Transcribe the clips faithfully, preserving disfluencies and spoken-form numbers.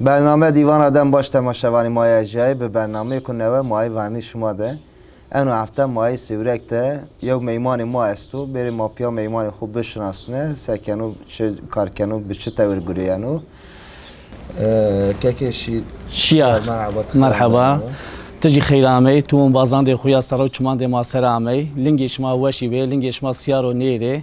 Bername dîwana dem baş temaşevanî ma yê erjayê bi bernameyêko newe ma yê vernî şima de. Eno hefte ma yê Sêwreg de yew meymanê ma esto. Bêrê ma pîya meymanê xo bişinasne, se keno, çi kar keno, bi çi tewir gureyeno. Ee, kekê Şîr, Şiyar. Merheba, ti xeyr amey. Merheba. Ti jî xeyr amey. Tu û bazandê xo ya sere û çimandê ma ser amey. Lingê şima weşî bê, lingê şima siyar û nêrê.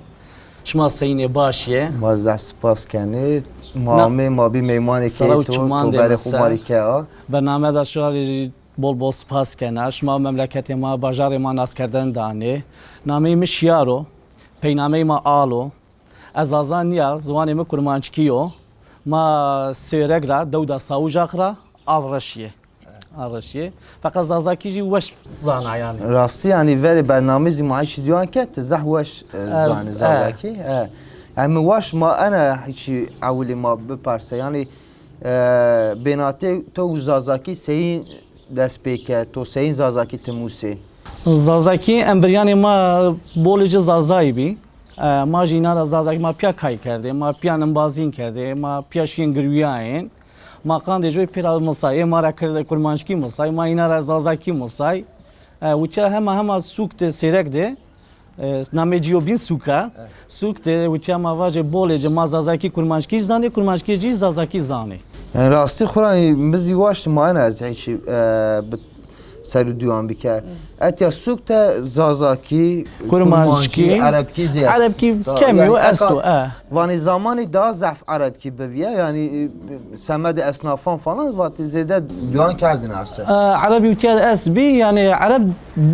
Şima seyînê baş yê. Ma zaf spas kenê. Ma amê, ma bî meymanê kê to, to berê xo ma rê kea. Bername de şima rê jî bol bol spas kena. Şima memleketê ma, bajarê ma naskerdene danê. Nameyê mi Şiyar o. Peynameyê ma Al o. Ez Zaza nîya, ziwanê mi kurmanckî yo. Ma Sêwreg ra, dewda Sawûjax ra, Al Reş yê. Al Reş yê. Feqet Zazakî jî weş zana yanî. Rastî yanî verê bernameyî zî ma hîçî dîwan ke, ti zaf weş, e, zanî Zazakî. E. Yanî mi waşt ma ena hîçî ewilî ma biperse. Yanî, e, bênatê to û Zazakî seyîn dest pê ke, to seyîn Zazakî ti musê? Zazakî, embiryanê ma bolê ci Zazayî bî. E, ma jî înan ra Zazakî, ma pîya kay kerdê, ma pîya nimbazîn kerdê, ma pîya şîyên girwîyayên. Ma qandê coy pêra misay, ê ma ra kerdê kurmanckî misay, ma înan ra Zazakî misay. E, witya hema hema sûk de, Sêwreg de, e, namê ci yo bîn sûk a. E. Sûk de witya ma vajê bolê ci ma Zazakî kurmanckî zanê, kurmanckî ci Zazakî zanê. Yanî rastî xo ra mi zî waşt ma ena ez hîçî, e, bi ser û dîwan bike. Etya sûk de Zazakî, kurmanckî, kurmanckî, erebkî zî est. Erebkî kemî yo, esto, e. Vanê zamanî daha zaf erebkî bivîye, yanî, e, semedê esnafan falan vatê zêde dîwan kerdêne ase. E, erebî witîya est bî, yanî ereb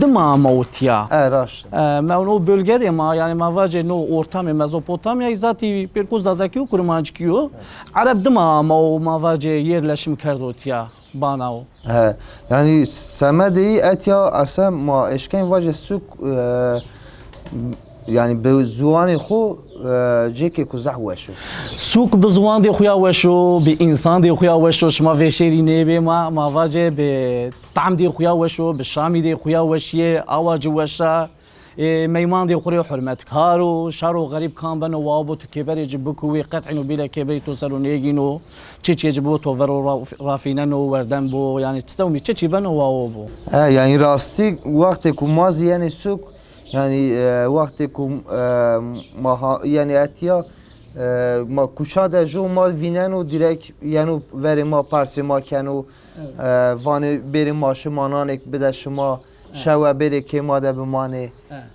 dima ama witîya. E, raşt. E, ma o bölgedê ma, yanî ma vacê no ortamê Mezopotamyayî zatî pêrko Zazakî yo, kurmanckî yo. Ereb dima ama o ma vacê yerleşim kerdo tîya. Bana o. He, yanî semedê yî etya ese ma eşkên vajê sûk, e, yanî bi ziwanê xo, e, cêkêko zaf weş o. Sûk bi ziwandê xo ya weş o, bi însandê xo ya weş o. Şima vêşêrî nêbê ma, ma vacê bi tamdê xo ya weş o, bi şamîdê xo ya weş yê, awa ci weş a. Ê, meymandê xo rê hurmetkar o, şar û xerîb kam beno wa bo tu kêberê ci bikuwî, qet'îno bîle kêberî to ser o nêgîno, çiçîyê ci bibo to ver o ra-, rafîneno, werdem bo, yanî çi sewmî çiçî beno wa bo. E, yanî rastî wextê ku ma zî yenê sûk, yanî, e, wextê ku, e, ma ha-, yanî etya, e, ma kuça de jo ma vîneno dîrek yeno verê ma persê ma keno, e, vanê bêrê ma şima nanêk bide şima, şewe bêrê kê ma de bimanê.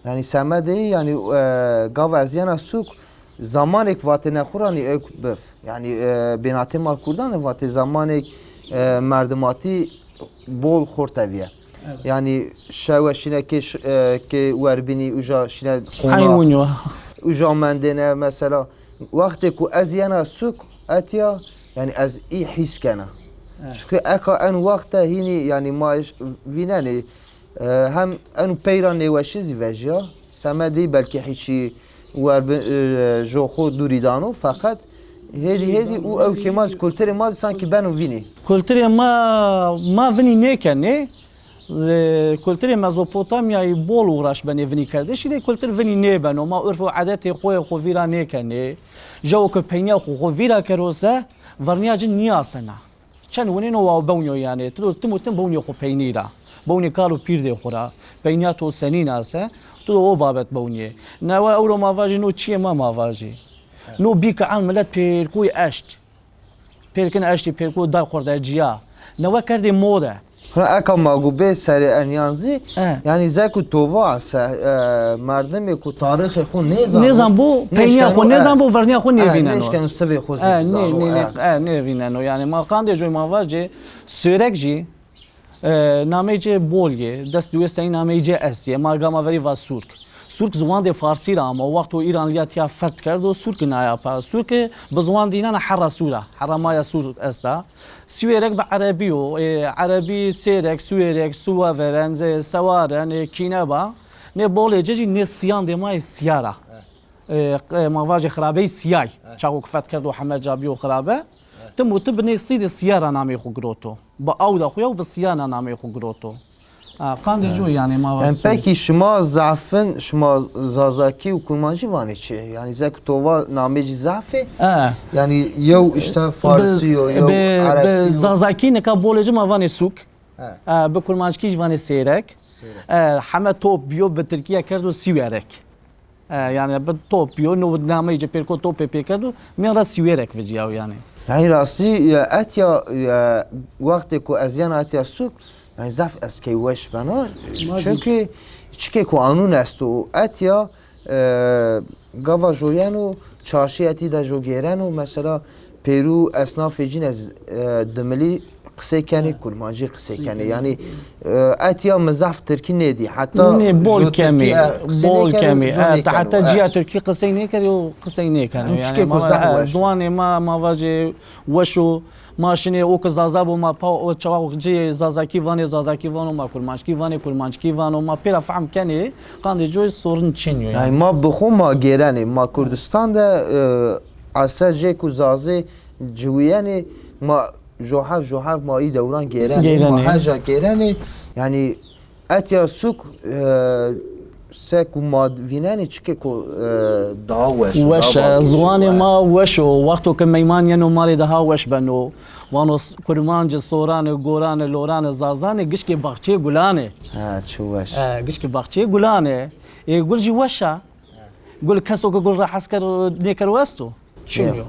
Yanî semedê yî, yanî, e, gava ez yena sûk, zamanêk vatêne xo ra nî ewk bif. Yanî, e, bênatê ma kurdan de vatê zamanêk, e, merdimatî bol xorte vîye. Yanî şewe şîne kê ş-, e, kê werbînî uca şîne qonax. Uca mendêne mesela. Wextê ku ez yena sûk etya, yanî ez î hîs kena. Çunke eka en wexte hînî, yanî ma vînenê, e, hem eno pey ra nêweşî zî vejîya. Semedê yî belkî hîçî wer bi, e, jo xo dûrî dano, feqet hêdî hêdî û ewkê ma zî, kulturê ma zî sankî beno vînî. Kulturê ma, ma vinî nêkenê. Zê kulturê Mezopotamyayî bol uğraş benê vinîkerdişî de kultur vinî nêbeno. Ma urf û edetê xo yê xo vîra nêkenê. Jewo ke peynîya xo xo vîra kero se, vernîya ci nîyasena. Çend winêno wa bewnîyo yanî. Ti do tim û tim bewnîyo xo peynî ra. Bewnî kal û pîrdê xo ra. Peynîya to senîn a se, ti do o babet bewnîyê. Newe ewro ma vajî no çîyê ma ma vajî. No bî ke en milet pêrkoyî eşt. Pêrkin eştî pêrko day xwerdecîya. Newe kerdê mode. Hina eka ma gu bê serê enîyan zî, yanî zek û tova se, e, merdimê ku tarîxê xo nêzano, nêzan bo, peynîya xo nêzan bo, vernîya xo nêvîneno. Nêşkeno sibê xo zî bizano. E, nêvîneno. Yanî ma qandê coy ma vacê, Sêwreg jî, e, nameyê ci bol yê, des diwê seyîn nameyê ci estê. Ma gama verî va Sûrk. Sûrk ziwandê farsî ra amo. Wexto Îranlîya tîya feth kerdo, Sûrk naya pa. Sûrk bi ziwandê înan a herra Sûr a. Herra ma ya Sûr esta. Sêwreg bi erebî yo. E, erebî Sêrek, Sêwrek, Suweveren, e, Sewaren, e, Kîneba. Nê bolê ci jî nê sîyandê ma yê sîyar a. E, e, ma vajê xirabeyî sîyay. Çaxo ke feth kerdo heme ca bîyo xirabe. Tim û tim bi nê sî de sîya ra nameyê xo giroto. Bi awda xo ya û bi sîya ra nameyê xo giroto. Ha, qandê coy yanî ma va Yanî su. Pekî şima zafin, şima Zazakî û Kurmancî vanê çi? Yanî zek to va namê cî zaf ê. E. Yanî yew îşte Farsî yo, yew Erebî yo. Zazakî nika bolê ci ma vanê sûk. E, bi Kurmanckî jî vanê sêrek. E, heme top bîyo bi Tirkîya kerdo sîwerek. E, yanî bi top bîyo, no nameyê ci pêrko topê pêkerdo, mîyan ra sîwerek vecîyaw yanî. Yanî rastî etya wextê ku ez yena etya sûk, yanî zaf ez key weş bena. Çunkî çikê ku anûn esto etya, e, gava jo yeno çarşî etî de jo gêreno, mesela pêrû esnafê cîne, e, dimilî qisey kenê, kurmancî qisey kenê. Yanî, e, etya mi zaf tirkî nêdî. Heta bol kemî, bol kemî. Heta cîya tirkî qisey nêkerê û qisey nêkeno. Yanî, e, ziwanê ma, ma vajê weş o. Ma şinê o ki Zaza bo ma pa o çawa ci Zazakî vanê, Zazakî vano, ma Kurmanckî vanê, Kurmanckî vano, ma pêra fehm kenê, qandê coy sorun çin yo yanî. Yanî ma bi xo ma gêrenê, ma Kurdistan de, e, ese jê ku Zazê ciwîyenê, ma jo hev jo hev ma î dewran gêrenê, ma heja gêrenê, yanî etya sûk, e, se ku ma vînenê çikê ku, e, daha weş o, weş e, ziwanê ma weş o. Wexto ke meyman yeno ma rê daha weş beno. Vano s-, kurmanci, sorani, gorani, lorani, zazani, gişkê baxçeyê gulani. Ha, çi weş. E, gişkê baxçeyê gulani. Ê gul jî weş a. Gul keso ke gul ra hes kero, nêkero esto? Çin yo.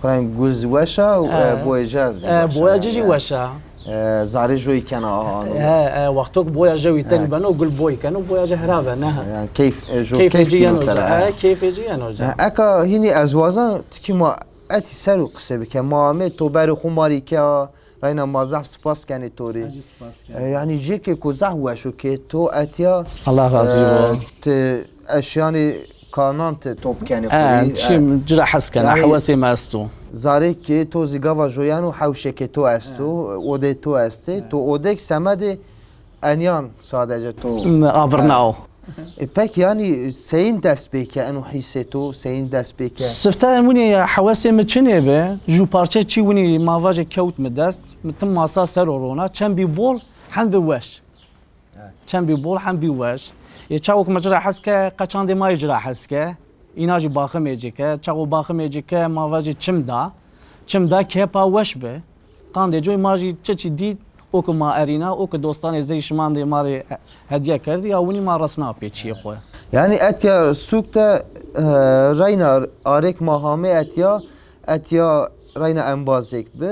Xwirayîn gul zî weş a, e, boyê ci zî weş a. Boya ci jî weş a. E, zarê joyî kena a ano. E, e, wexto ke boya jewî teng beno, gul boy keno, boya ci hera vene. Yanî keyf, e, jo keyf ci yeno ca. E, keyfê ci yeno ca. E, eka hînî ez wazan tikî ma etî ser o qise bike. Ma amê to berê xo ma rê ke a, reyna ma zaf spas kenê to rê. Ez jî spas kenê. E, yanî cêkê ku zaf weş o ke to etya. Allah razî bo. Ti eşyanê kanan ti top kenê xo rê. E, çim ci ra hes kena, hewesê mi esto. Zarê ke to zî gava joyan û hewşekê to esto, odê to estê. To odek semedê enyan sadece to. Abirna o. E, pek yanî seyîn dest pê ke eno hîsê to, seyîn dest pê ke? Sifte winî hewesê mi çinê bi, ju parçe çî winî ma vajê kewt mi dest, mi tim masa ser o rona, çend bî bol, hem bi weş. Çend bî bol, hem bî weş. Ê çawo ke ma ci ra hes ke, qeçandê ma yê ci ra hes ke. Îna jî baximê ci ke. Çawo baximê ci ke, ma vajê çim da. Çim da kepa weş bi. Qandê coy ma jî çiçî dî, o ke ma erîna, o ke dostanê zey şimandê ma rê he-, hedîye kerdî, ya winî ma resna pê çiyê xo. Yanî etya sûk de, e, reyna arêk ma hamê etya, etya reyna embazêk bi.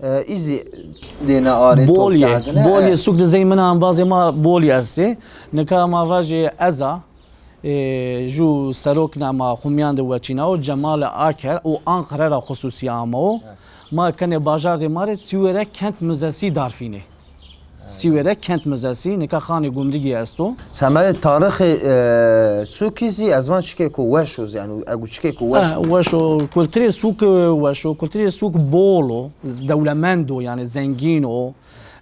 E, î zî dêne arê top kerdine. Bol yê, bol yê, sûk de zey min a, embazê ma bol yê estê. Nika ma vajê ez a, e, ju serokna ma xo mîyan de weçînawo, Cemal Aker û Anqere ra xusûsî amawo. Ma kenê bajardê ma rê Sîwêrek Kent Muzesî darfînê. Sîwêrek Kent Muzesî, nika xanê gumrigî esto. Semedê tarixê, e, sûkî zî ez van çikêko weş o, yanî egu çikêko weş o. E, weş o, kulturê sûk, e, weş o, kulturê sûk bol o, dewlemend o, yanî zengîn o.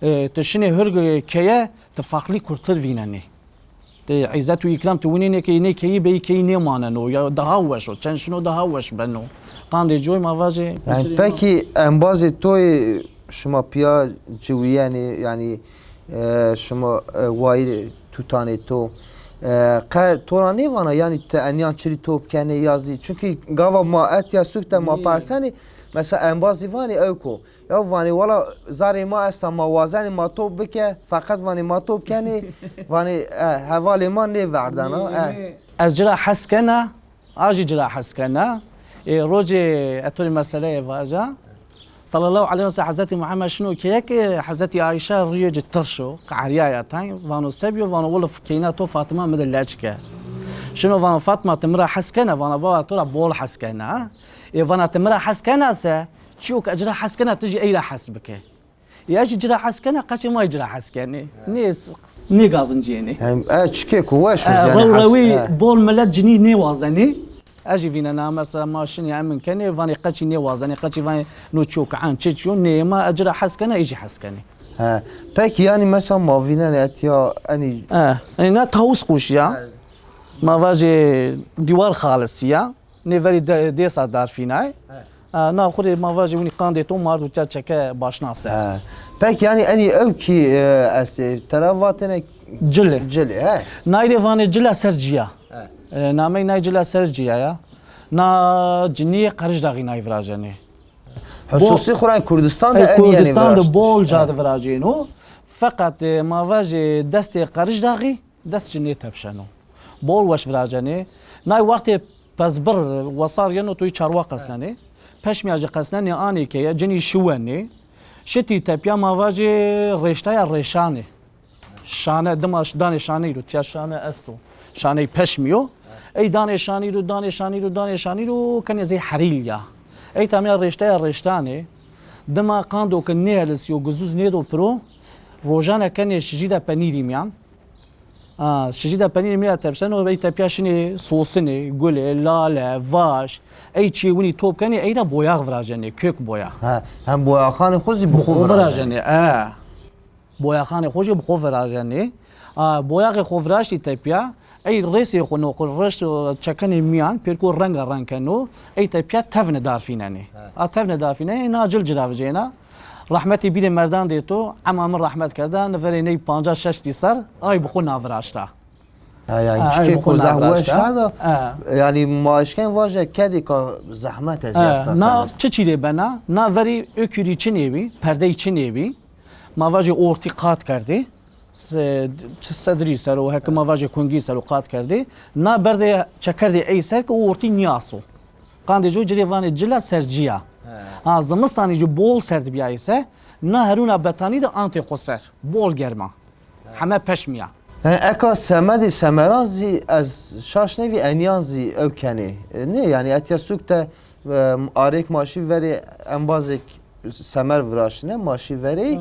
E, ti şinê hurg keye, ti farklî kultur vînenê. Ti îzzet û îkram ti winî nêkeyî, nê keyî beyî keyî nêmaneno, ya daha weş o, çend şino daha weş beno. Qandê coy ma vajê. Yanî pekî embazê to yê şima pîya ciwîyenê, yanî, e, şima, e, wayîrê tutanê to, e, qe to ra nêvana, yanî ti enyan çirî top kenê ya zî? Çunkî gava ma etya sûk de ma persenê, mesela embazî vanê ewk o. Ya vanê wela zarê ma esta, ma wazenê ma top bike, feqet vanê ma top kenê, vanê, e, hevalê ma nêverdena, e. Ez ci ra hes kena, a jî ci ra hes kena. Ê, rocê ez to rê meseleyê vaja. Sallallahu aleyhi ve sellem Hezretî Muhammed şino keye ke Hezretî Ayşe rîyê ci tirş o, qehrîyaya teng, vano se bîyo, vano wilo keyna to Fatima mi de leç ke. Şino vano Fatma ti mi ra hes kena, vana baba to ra bol hes kena. Ê vana ti mi ra hes kena se, çîyo ke ez ci ra hes kena ti jî ey ra hes bike. Ya jî ci ra hes kena, qeçê ma yê ci ra hes kenê. Nê, nêgazincîyenê. Hem, e, çikê ku weş o, e, yanî rew rewî bol milet cinî nêwazenê. Ez jî vînena, mesela ma şinî emin kenê, vanê qeçî nêwazenê, qeçî vanê no çiyo ke en çi çiyo, nê ma ez ci ra hes kena, ê jî hes kenê. He. Pekî yanî mesela ma vînenê etya enî. E, enî na tawus qûş ya. He. Ma vajê dîwar xalisî ya. Nê verî de-, dêsa darfînay. He. E, na xo rê ma vajê winî qandê to mardo tiya çeke başna ser. He. Peki, yanî enî ewkî, e, estê, tera vatêne Cile. Cile, he. Nay rê vanê cila ser ciya. He. E, namey nay cila ser ciya ya. Na cinîyê Qericdaxî nay virajenê. Hususî xo ra Kurdistan de, e, enî yenê Kurdistan de viraştî. Bol ca de viracêno. Feqet, e, ma vajê destê Qericdaxî dest cinîyê tepşeno. Bol weş viracenê. Nay wextê pezbir wesar yeno toyî çarwa qesnenê. Peşmîya jî qesnenê anê keye, cinî şiwenê. Şitî tepya ma vajê rêştaya rêşanê. Şane, dima ş-, danê şaneyî ro, tiya şane esto. Şaney peşmî yo. Ey danê şanî ro, danê şanî ro, danê şanî ro, kenê zey herîl ya. Ey tamya rêşteya rêştanê. Dima qando ke nêhelisîyo, gizûz nêdo piro, rojane kenê şijîda penîrî mîyan. Ha, şijîda penîrî mîyan tepseno, ey tepya şinê sosinê, gulê, lale, vaş, ey çîyê winî top kenê, ey ra boyax virajenê, kök boyax. Ha, hem boyaxanê xo zî bi xo virajenê. Bi xo virajenê, e. Boyaxanê xo jî bi xo virajenê. A, boyaxê xo viraştî tepya, ey rêsê xo no, xo reş çekenê mîyan, pêrko renga reng keno, ey tepya tevne darfînenê. He. A tevne darfînenê, na cil ci ra vijêna. Rehmetî bîrê merdan dê to, ema min rehmet kerda, ni verê ney pancas şeştî ser, ay bi xo na viraşta. Ha, yanî çikêko zaf weş kerda. Ha. Yanî ma eşken vaje kedêka zehmet ez esta. Na çi çî rê bena? Na verî ökürî çinê bî, perdey çinê bî. Ma vajê ortî qat kerdê. Se-, çi sedrî ser o, heke ma vajê kungî ser o qat kerdê. Na berdê çekerdê ey ser ke o ortî nîyaso. Qandê jo ci rê vanê cila sercîya. He. Ha, zimistanî jî bol serd bîyayê se, na herûna betanî de antê xo ser. Bol germa. Heme peşmîya. Yanî eka semedê semeran zî ez şaş nêbî, enîyan zî ew kenê. E, nê, yanî etya sûk de, e, arêk ma şî verê embazêk semer viraştine, ma şî verê,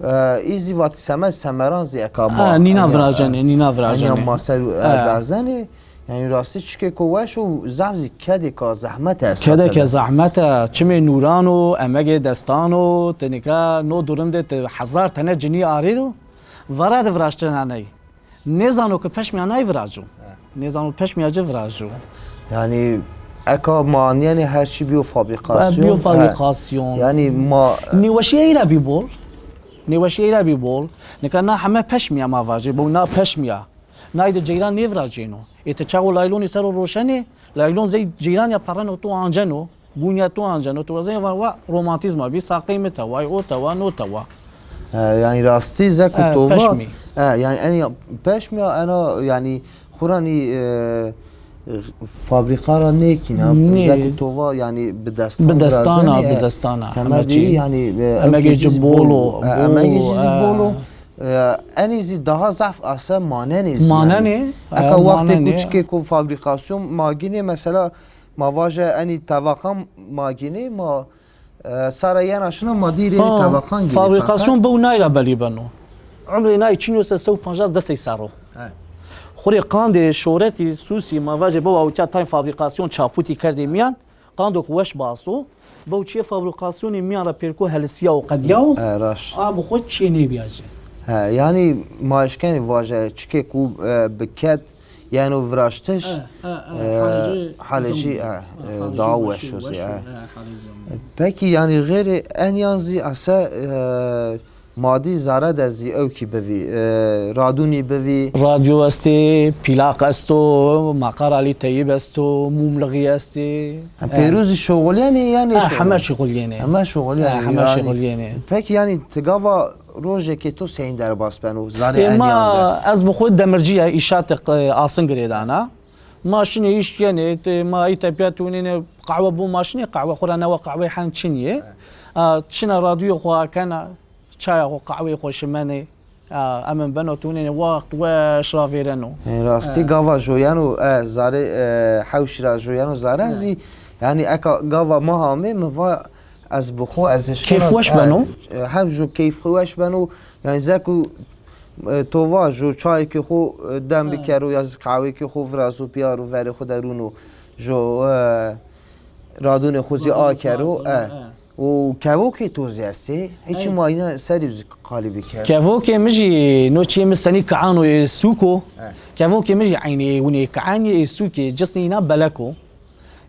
e, î zî vatî semed semeran zî eka ma. Ha, nîna virajenê, nîna virajenê. Enîya ma ser, e, berzenê. Yanî rastî çikêko weş û zaf zî kedêka zehmet est. Kedeke zehmet e, çimê nûran o, emegê destan o, ti nika no durum de ti hezar tene cinî arê do, vara de viraştena ney. Nêzano ke peşmîya nay viraco. He. Nêzano peşmîya ci viraco. Yanî eka ma anîyenê her çî bîyo fabrîkasyon. Bîyo fabrîkasyon. Yanî ma nêweşîye ey ra bî bol. Nêweşîye ey ra bî bol. Nika na heme peşmîya ma vajê, bo na peşmîya. Nay de ceyran nêviracêno. Ê ti çaxo laylonî ser o roşenê, laylon zey ceyran ya perreno to anceno, gûnya to anceno, to wazenê va, wa romantîzma bî, saqey mi tewa, o tewa, no tewa. E, yanî rastî zeko to va, peşmî. E, yanî enî peşmî ya ena, yanî xo ra nî, e, fabrîka ra nêkîna, zeko to va, yanî bi destan. Bi destan a, bi destan a. Semedî yanî, e, emegê ci bol o, e, emegê ci zî bol o. E, enî zî daha zaf ase manenê zî yanî. Manenê, e, manenê. Eka wextê ku çikêko fabrîkasyon ma gînê, mesela ma vaje enî tevaqan ma gînê, ma, e, sara yena şina ma dîrê enî tevaqan gînê. Fabrîkasyon bew nay ra belî beno. Umrê nay çin yo se sew pancas desey serr o. He. Xo rê qandê şoretî, sûsî, ma vaje bew awtya tay fabrîkasyon çapûtî kerdê mîyan. Qando ke weş baso, bew çiyê fabrîkasyonê mîyan ra pêrko helisîyawo, qedîyawo. E, raşt. A bi xo çiyê nêbîya ci. He, yanî ma eşkenê vaje çikê ku, e, bi ked yeno viraştiş, e, e, e, halê ci, e, daha weş o zî, e. Pekî yanî xeyrê enîyan zî ese, e, Madî zere de zî ewkî bivî, e, radûnî bivî. Radyo estê, plak esto, maqar Alî Teyîb esto, mûmlixî estê. Ha, pêro zî şoxulyenê ya nêşoxulyenê? Ha, heme şoxulyenê. Heme şoxulyenê. Ha, heme şoxulyenê. Pekî yanî ti gava rojekê to seyîn derbas beno zarê enîyan de? Ê ma, ez bi xo demircî ya, îşatê, e, asin girêdana. Ma şinê îş kenê, ti, ma î tepya ti winêne qehwe bo ma şinê qehwe, xo ra newe qehweyê hen çin yê. A, şina radyoyê xo akena. Çaya xo, qehweyê xo şimenê, a, emin beno, ti winêne wext weş ravêreno. E, rastî gava joyeno, e, zare, e, hewşî ra joyeno zare zî, yanî eka gava ma amê, mi va ez bi xo, ez eşkena, keyf weş beno. E, hem jo keyf xo weş beno, yanî zeko, e, to va jo çayêkê xo, e, dem bikero ya zî qehweyêkê xo virazo biyaro verê xo de rûno. Jo, e, radûnê xo zî akero, e. Û kevokê to zî estê? Hiç ma îna serî zî qalî bikero. Kevokê mi jî, no çiyê mi senî kiano ê sûk o. He. Kevokê mi jî eynî ê winê kianî ê sûkê, cisnê îna belek o.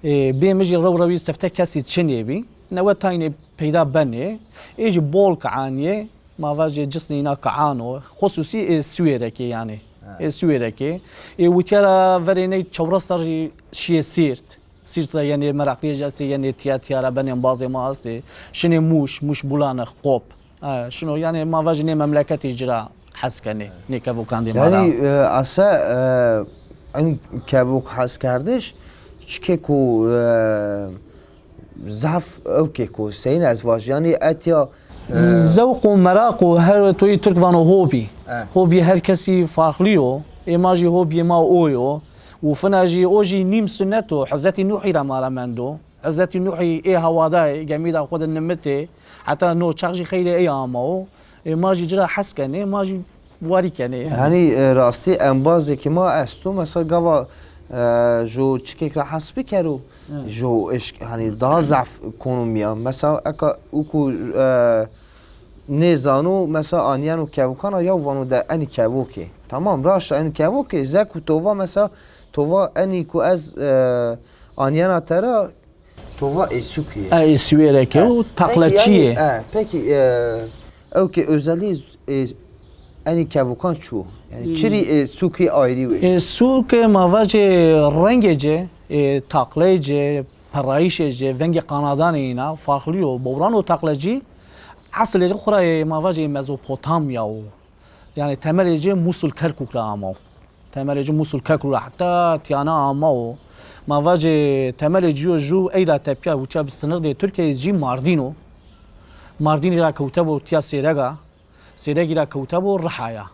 Ê, bê mi jî rew rewî sifte kesî çinê bî. Newe taynê peyda benê. Ê jî bol kianiyê. Ma vajê cisnê îna kiano. Xusûsî ê Swêrekê yanî. Ê Swêrekê. Ê witîya ra verê ney çewres serr jî şiyê Sîrt. Sîrt ra yenê meraqlîyê jî estê, yenê tîya, tîya ra benê embazê ma estê. Şinê Mûş, Mûş Bulanix, Qop. E, şino, yanî ma vajî nê memleketî ci ra hes kenê, nê kevokandê ma ra. Yanî, e, ese, e, en kevok heskerdiş, çikê ku, e, zaf ewkê ku, seyîn ez vaj, yanî etya, e, zewq û meraq û her toyî Tirk vano hobî. E. Hobî her kesî farqlî yo. Ê ma jî hobîyê ma o yo. Û fina jî o jî nîm sunnet o. Hezretî Nuhî ra ma ra mendo. Hezretî Nuhî ê hawada yê, gemî da xwu de nimitê, heta no çax jî xeyrê ey ama o. Ê ma jî ci ra hes kenê, ma jî warî kenê yanî. Yanî, e, rastî embazêkê ma esto, mesela gava, e, jo çikêk ra hes bikero, jo eşk-, hanî daha zaf kono mîyan. Mesela eka uku, e, nêzano, mesela anîyeno kevokan a, yaw vano de enî kevokê. Tamam, raşt a enî kevokê, ze ku to va mesela, to va enî ku ez, e, anîyena te ra, to va ê sûkî yê. E, ê Swêrekê û taqleçî yê. E, pekî, e, ewkê özelî, e, enî kevokan çi wo? Yanî çirî ê sûkî ayrî wê? Ê sûkê ma vacê rengê ci, ê taqleyê ci, perayîşê ci, vengê qanadanê îna farqlî yo. Bowran û taqlecî esilê ci xwu ra yê ma vacê Mezopotamya wo. Yanî temelê ci Musul Kerkûk ra ama wo. Temelê ci Musul Kerkûk ra heta tîyana ama wo. Ma vacê temelê ci yo ju ey ra tepîya witîya bi sinirdê Tirkîyeyê zî Mardîn o. Mardînî ra kewtebo tîya Sêrega. Sêregî ra kewtebo Rihaya.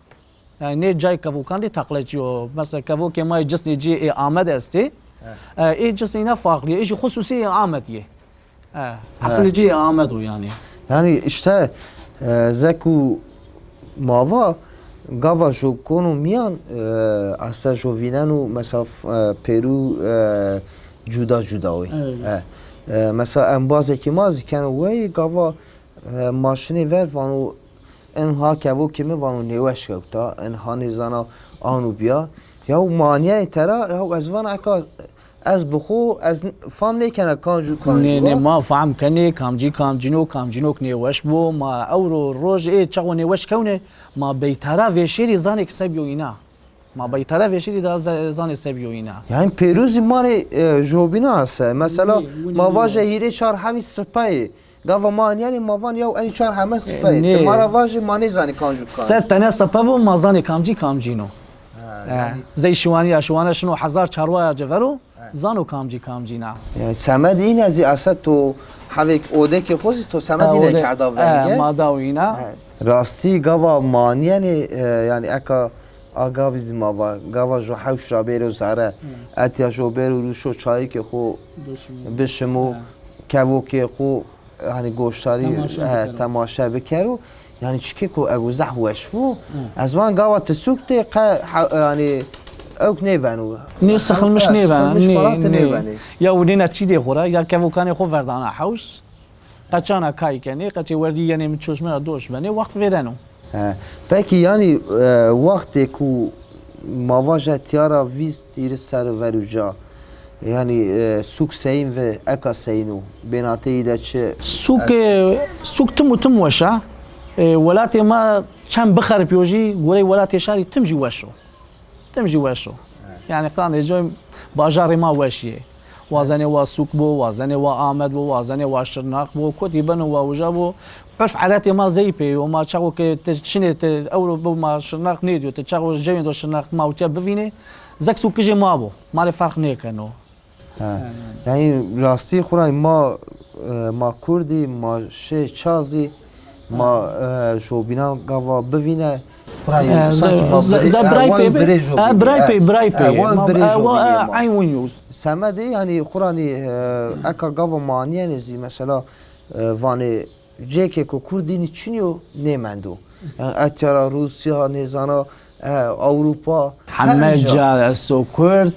Yanî nê cayê kevokandê taqlecî yo. Mesela kevokê ma yê cisnê ci ê Amed estê. E, ê cisnê îna farqlî yê. Ê jî xusûsî ê Amed yê. E, esilê ci ê Amed o yanî. Yanî îşte, e, ze ku ma va gava jo kono mîyan, e, ese jo vîneno mesela, e, pêrû, e, cuda cuda wê. E, e, mesela embazêkê ma zî keno wey gava, e, ma şinê ver vano, en ha kevokê mi vano nêweş kewta, en ha nêzana ano bîya. Yaw ma anîyenê te ra, yaw ez vana eka ez bi xo, ez n-, fam nêkena kanc û kancî wa. Nê, nê, ma fam kenê, kamcî kamcîno, kamcîno ke nêweş bo, ma ewro roj ê çaxo nêweş kewnê, ma beytara vêşêrî zanê ke se bîyo îna. Ma beytara vêşêrî da ze-, zanê se bîyo îna. Yanî pêrû zî ma rê, e, jobîna ese. Mesela ma vaje hîrê çar hewî sipeyê. Gava ma anîyenê ma van yaw enî çar heme sipe yê. Ti ma ra vajê ma nêzanê kanc û kanc. Sed tene sipe bo ma zanê kamcî kamcîn o. Ha, e, yanî zey şiwanî ya, şiwane şino hezar çarwaya ci ver o, zano kamcî kamcîn a. Yanî semedê îne zî ese to hevêk odekê xo zî to semedê îne kerda venge. E, ma daw îna. Rastî gava ma anîyenê, e, yanî eka a gavî zî ma va, gava jo hewş ra bêro zere, etya jo bêro rûşo çayikê xo bişimo, kevokê xo hanî goştarî, temaşe bikero. Yanî çikêko ego zehf weş vo. Ez van gava ti sûk de qe, yanî ewk nêbeno. Nê sixilmiş nêbeno. Nê, nê. Ya winêna çîdê xo ra, ya kevokanê xo verdana hewş. Qeçana kay kenê, qeçê werdî yenê mi çoşme ra doş benê, wext vêreno. He. Pekî yanî, e, wextê ku ma vaje tîya ra vîst hîris serr ver uca, yanî, e, sûk seyîn vi, eka seyîn o? Bênateyî de çi? Sûk, e, sûk tim û tim weş a. E, welatê ma çend bixeripîyo jî, goreyê welatê şarî tim jî weş o. Tim jî weş o. Yanî qandê coy bajarê ma weş yê. Wazenê wa sûk bo, wazenê wa Amed bo, wazenê wa Şirnax bo, kotî beno wa uca bo. Urf edetê ma zey pê yo. Ma çaxo ke ti çinê ti ewro bo ma Şirnax nêdîyo. Ti çaxo cewên do Şirnax ma utya bivînê. Zek sûkijê ma bo. Ma rê ferq nêkeno. Ha. Yanî rastî xo ra ma, e, ma kurdî, ma şê ça zî, ma, e, jobîna gava bivîne. Xo ra, e, sankî ma birê, e, birayî pê, birê jobînî. E, birayî pê, birayî pê. E, wan birê jobînî ma. Eyn win yo. Semedê yanî xo ra nî, e, eka gava ma anîyenê zî mesela, e, vanê cêkêko kurdînî çinî yo nêmendo. Yanî etya ra Rûsya, nêzana, e, Ewropa, heme ca esto kurd,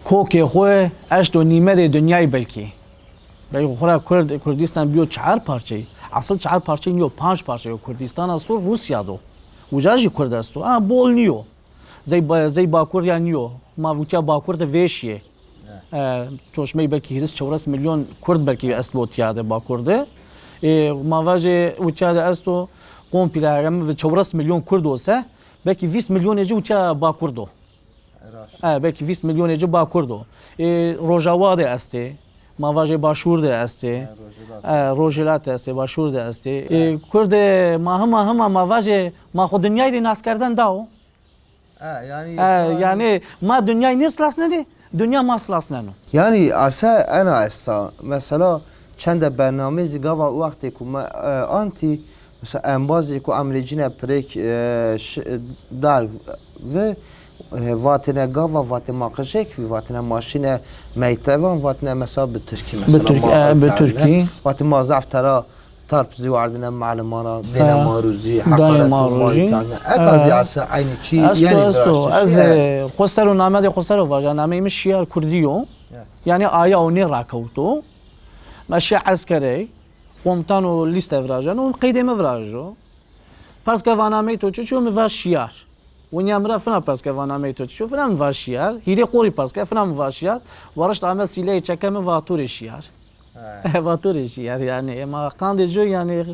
kokê xo eşto nîmedê dinyayî belkî. Belkî xo ra kurd, Kurdîstan bîyo çar parçeyî. Esil çar parçeyî nîyo, panc parçeyî yo. Kurdîstana sor Rûsya do. Uca jî kurd esto. Ha, bol nîyo. Zey ba-, zey bakur ya nîyo. Ma vûtya bakur de vêşî yê. E, çoşmey belkî hîris çewres milyon Kurd belkî esto tiya de, Bakur de. E, ma vajê û tiya de esto, komple heme çewres milyon Kurd ose, belkî vîst milyonê ci û tiya Bakur do. Raşt. E, belkî vîst milyonê ci Bakur do. E, Rojawa de estê, ma vajê Başûr de estê. E, Rojhilat. E, Rojhilat de estê, Başûr de estê. E, Kurdê ma hima hima ma vajê ma xo dinyayî rê naskerden dao. E, yanî, e, yanî ma dinyayî nêsilasnenê, dinya ma silasneno. Yanî ase ena esta. Mesela çende bernameyî zî gava wextê ku me, e, antî, mesela embazê ku emrê cîne pirêk, e, ş-, dar vi, e, vatêne gava, vatê ma qijêk vî, vatêne ma şîne meytevan, vatêne mesela bi tirkî, mesela Bi tirk-, ma e, bi tirkî. Vatê ma zaf tera Tarp zî werdine malimana, dêne ma rû zî, heqaret ma rû zî. Eka zî ese eynî çî yenî viraştişî. Ez, e, xo ser o namedê xo ser o vaja, nameyê mi Şiyar Kurdî yo. Yanî aya o nêrakewto. Ma şî eskerey, komutan o lîste virajeno, qeydê mi virajo. Pers ke va nameyê to çiçî yo, mi va Şiyar. Winya mi ra fina pers ke va nameyê to çiçî yo, fina mi va Şiyar. Hîrê qorî pers ke, fina mi va Şiyar. Warişt ame sîleyê çeke mi va to rê Şiyar. He. Va to rê Şiyar yanî. Ema qandê coy yanî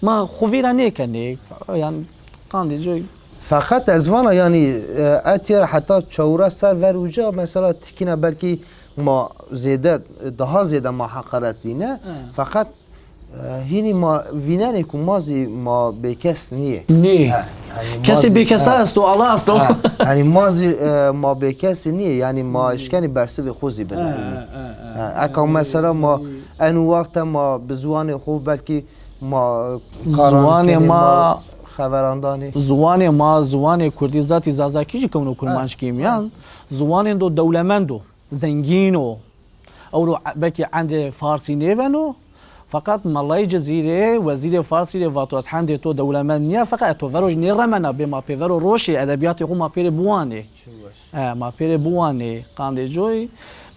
ma xo vîra nêkenê. Yanî qandê coy. Feqet ez vana yanî, e, etîya heta çewres ser ver uca mesela tikîna belkî ma zêde, daha zêde ma heqaret dîne. He. Feqet E, hînî ma vînenê ku ma zî ma bêkes nîyê. Nê. He, yanî ma Kesê zî, bêkesa he, esto, Allah esto. He, yanî ma zî, e, ma bêkesî nîyê. Yanî ma eşkenî bersivê xo zî bine. He, yanî. He, he, he. He, eka mesela ma eno wexte ma bi ziwanê xo belkî ma karan kenê, ma xeveran danê. Ziwanê ma, ziwanê kurdî zatî zazakî jî kewno kurmanckî mîyan. Ziwanêndo dewlemend o, zengîn o. Ewro e-, belkî endê farsî nêbeno, feqet melayê Cizîrê, wezîrê farsî rê vato ez hendê to dewlemend nîya, feqet e to vero jî nêremena, bê ma pê vero roşê, edebîyatê xo ma pê rê biwanê. Çi weş. E, ma pê rê biwanê, qandê coy.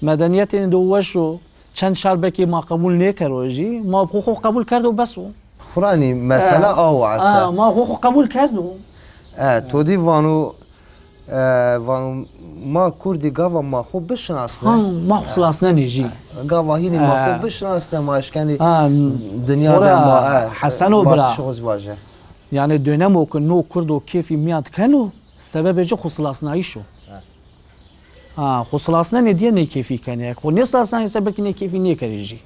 Medenîyetênê do weş o, çend şar belkî ma qebul nêkero jî, ma xo xo qebul kerdo bes o. Xuranî mesela awa ese. E, ma xo xo qebul kerdo. E, to dî vano E, vano ma kurdî gava ma xo bişinasne. Ha, ma xo silasnenê jî. Gava hînî ma xo bişinasne, ma eşkenî dinya de ma, e, Heseno bira. Vatişê xo zî vaje. Yanî dönemo ke no kurdo kêfî mîyan keno, sebebê ci xo silasnayîş o. Ha, xo silasnenê diye nêkêfî kenê. Xo nêsilasnenê se belkî nêkêfî nêkerê jî.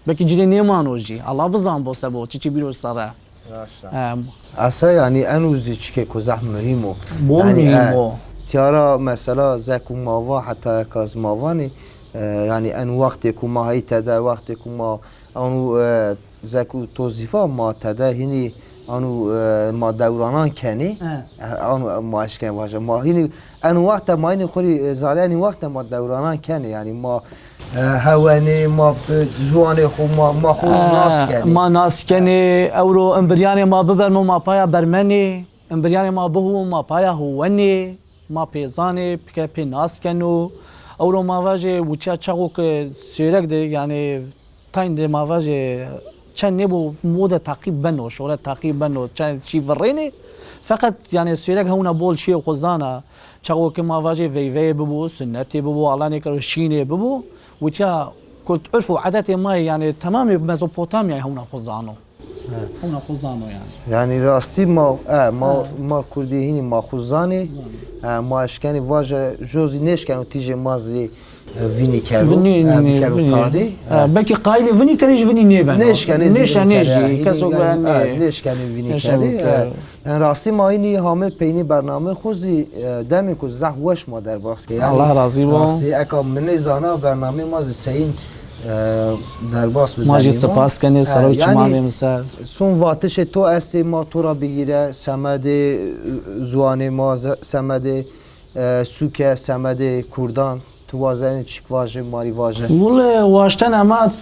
Belkî ci rê nêmano jî. Allah bizan bo se bo, çiçî bîro sere. Raşt a. Em. Ese yanî eno zî çikêko zaf muhîm o. Bo muhîm o. Tîya ra mesela zek û ma va, heta eka zî ma vanê, e, yanî eno wextê ku ma heyî tede, wextê ku ma eno, e, zek û to zî va ma tede hînî eno, e, ma dewranan kenê. He. E, eno ma eşkenê vaje. Ma hînî eno wexte ma hînî xo rê, e, zerê enî wexte ma dewranan kenê. Yanî ma E, hewenê ma bi ziwanê xo ma, ma xo nas kenê. Ma nas kenê, ewro imbiryanê ma bibermo ma paya bermenê, imbiryanê ma bihuwo ma paya huwenê, ma pê zanê, pike pê nas keno. Ewro ma vajê wuçiya çaxo ke Sêwreg de, yanî tayn de ma vajê çend nêbo, mode taqîb beno, şoret taqîb beno, çend çî virrênê. Feqet yanî Sêwreg hewna bol çîyê xo zana. Çaxo ke ma vajê veyveyê bibo, sunnetê bibo, Allah nêkero şînê bibo, witya kult, urf û edetê ma yê, yanî temamê Mezopotamyayê hewna xo zano. He. Hewna xo zano yanî. Yanî rastî ma, e, ma, ma kurdî hînî ma xo zanê. Zanê. E, ma eşkenî vaje, jo zî nêşkeno tîjê ma zî, e, vînî kero, e, bikero tarî. E, belkî qayîlê vînî kerê jî vînî nêbeno. Nêşkenê zî vînî kerê. Keso, e, nêşkenê vînî kerê. Yanî rastî ma hînî hamê peynî bernameyê xo zî, e, demêko zaf weş ma derbas kerd. Yanî Allah razî bo. Rastî eka mi nêzana bernameyê ma zî seyîn, e, derbas bi. Ma jî sipas kenê, e, serok çimanê mi ser. Son vatişê to estê ma to ra bigîre, semedê, e, ziwanê ma, ze-, semedê, e, sûke, semedê kurdan. Tu wazenî çik vajî, ma rê vaje. Wile waştene ma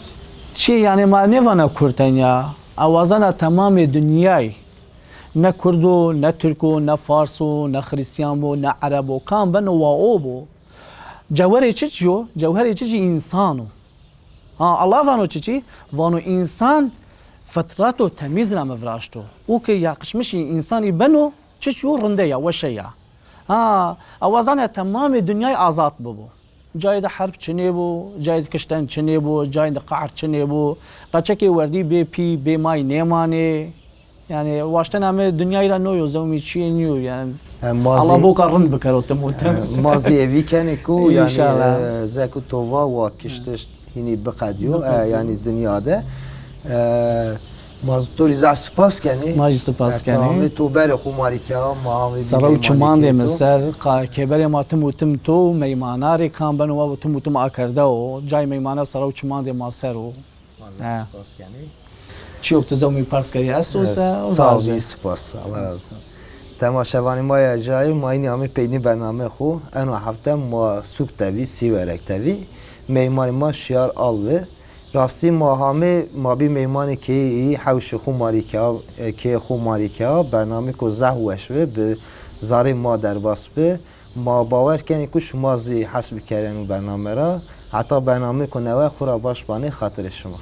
çi, yanî ma nêvana kurd tenya. A wazena temamê dinyayî. Ne kurd o, ne tirk o, ne fars o, ne xirîstîyan bo, ne ereb o. Kam beno wa o bo. Cewherê çiçî yo? Cewherê çiçî însan o. Ha, Allah vano çiçî? Vano însan fitreto temîz ra mi viraşto. O ke yaqişmişî însanî beno, çiçî yo, rinde ya, weşe ya. Ha, a wazena temamê dinyayî azad bibo. Cayê de herb çinê bo, cayê de kişten çinê bo, cayê de qahr çinê bo. Qeçekê werdî bê pî, bê may nêmanê. Yanî waştena mi dinyayî ra no yo, zewmî çîyê nîyo yanî. E, ma zî, Allah boka rind bikero tim û tim. E, ma zî êvî kenê ku yanî, înşallah, e, zek û tova wa kiştiş hînî biqedîyo, e, yanî dinya de. E, ma zî to rê zaf spas kenê. Ma jî spas kenê. E, ke amê to berê xo ma rê kerd, ma amê bî meymanê kê to. Sere û çimandê mi ser, qa-, kêberê ma tim û tim to, meymana rê kam beno, wa tim û tim akerde o. Cayê meymana sere û çimandê ma ser o. Vallahi spas kenî. Çîyo ke ti zewmî pers kerî esto se, o sağ ol, spas. Allah razı olsun. Temaşevanê ma ya cayê, ma înî amê peynî bernameyê xo. Eno hefte ma sûk tevî, Sîwerek tevî. Meymanê ma Şiyar Alvi. Rastî ma hamê, ma bî meymanê keyê î, hewşê xo ma rê kerd, e, keyê xo ma rê kerd. Bernameyêko zaf weş bi, bi zarê ma derbas bi. Ma bawer kenê ku şima zî hes bikerên û bername ra. Heta bernameyêko newe xo ra baş banê, xatirê şima.